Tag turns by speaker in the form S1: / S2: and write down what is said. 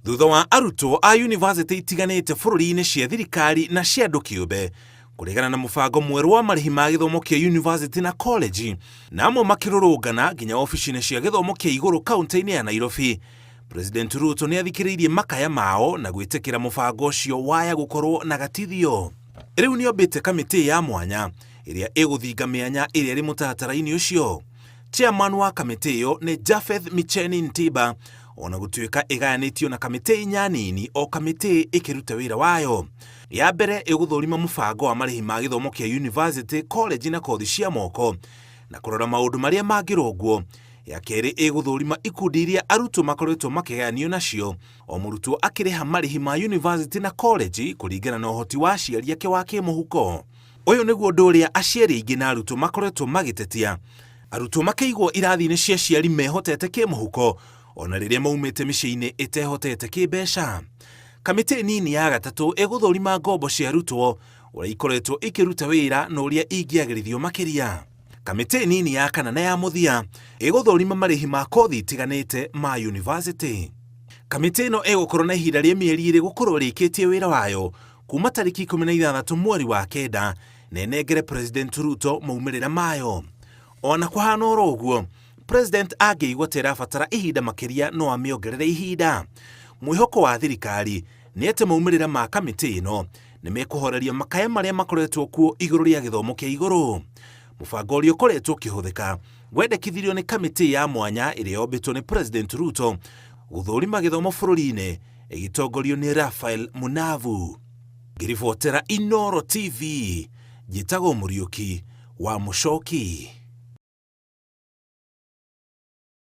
S1: Thutha wa arutwo a yunivasĩtĩ itiganĩte bũrũri-inĩ cia thirikari na cia andũ kĩũmbe kũregana na mũbango mwerũ wa marĩhi ma gĩthomo kĩa yunivasĩtĩ na college, na amwe makĩrũrũngana nginya obici-inĩ cia gĩthomo kĩa igũrũ kaunti-inĩ ya Nairobi, President Ruto nĩ athikĩrĩirie makaya mao na gwĩtĩkĩra mũbango ũcio waya gũkorwo na gatithio. Rĩu nĩ ombĩte kamĩtĩ ya mwanya ĩrĩa ĩgũthinga mĩanya ĩrĩa ĩrĩ mũtaratara-inĩ ũcio. Chairman wa kamĩtĩ ĩyo nĩ Japheth Micheni Ntiba, ona gũtuĩka ĩgayanĩtio na kamĩtĩ inya nini o kamĩtĩ ĩkĩruta wĩra wayo. Ya mbere ĩgũthũrima mũbango wa marĩhi ma gĩthomo kĩa yunivasĩtĩ, college na kothi cia moko na kũrora maũndũ marĩa mangĩrũngwo. Ya kerĩ ĩgũthũrima ikundi iria arutwo makoretwo makĩgayanio nacio, o mũrutwo akĩrĩha marĩhi ma yunivasĩtĩ na college kũringana na ũhoti wa aciari ake wa kĩmũhuko. Ũyũ nĩguo ũndũ ũrĩa aciari aingĩ na arutwo makoretwo magĩtetia. Arutwo makĩigwo irathi-inĩ cia aciari mehotete kĩmũhuko ona rĩrĩa maumĩte mĩciĩ-inĩ ĩtehotete kĩmbeca. Kamĩtĩ nini ya gatatũ ĩgũthũrima ngombo cia arutwo, ũrĩa ikoretwo ikĩruta wĩra na ũrĩa ingĩagĩrithio makĩria. Kamĩtĩ nini ya kana na ya mũthia ĩgũthũrima marĩhi ma kothi itiganĩte ma yunivasĩtĩ. Kamĩtĩ ĩno ĩgũkorwo na ihinda rĩa mĩeri ĩrĩ gũkorwo ĩrĩkĩtie wĩra wayo kuma tarĩki 16 mweri wa kenda na ĩnengere President Ruto maumĩrĩra mayo. Ona kũhana oro ũguo, President angĩigua ta ĩrabatara ihinda makĩria no amĩongerere ihinda. Mwĩhoko wa thirikari nĩ atĩ maumĩrĩra ma kamĩtĩ ĩno nĩ mekũhoreria makaya marĩa makoretwo kuo igũrũ rĩa gĩthomo kĩa igũrũ. Mũbango ũrĩa ũkoretwo ũkĩhũthĩka wendekithirio nĩ kamĩtĩ ya mwanya ĩrĩa yombĩtwo nĩ President Ruto gũthũrima gĩthomo bũrũri-inĩ ĩgĩtongorio nĩ Raphael Munavu. Ngĩribotera Inooro TV, njĩtagwo Mũriũki wa Mũcoki.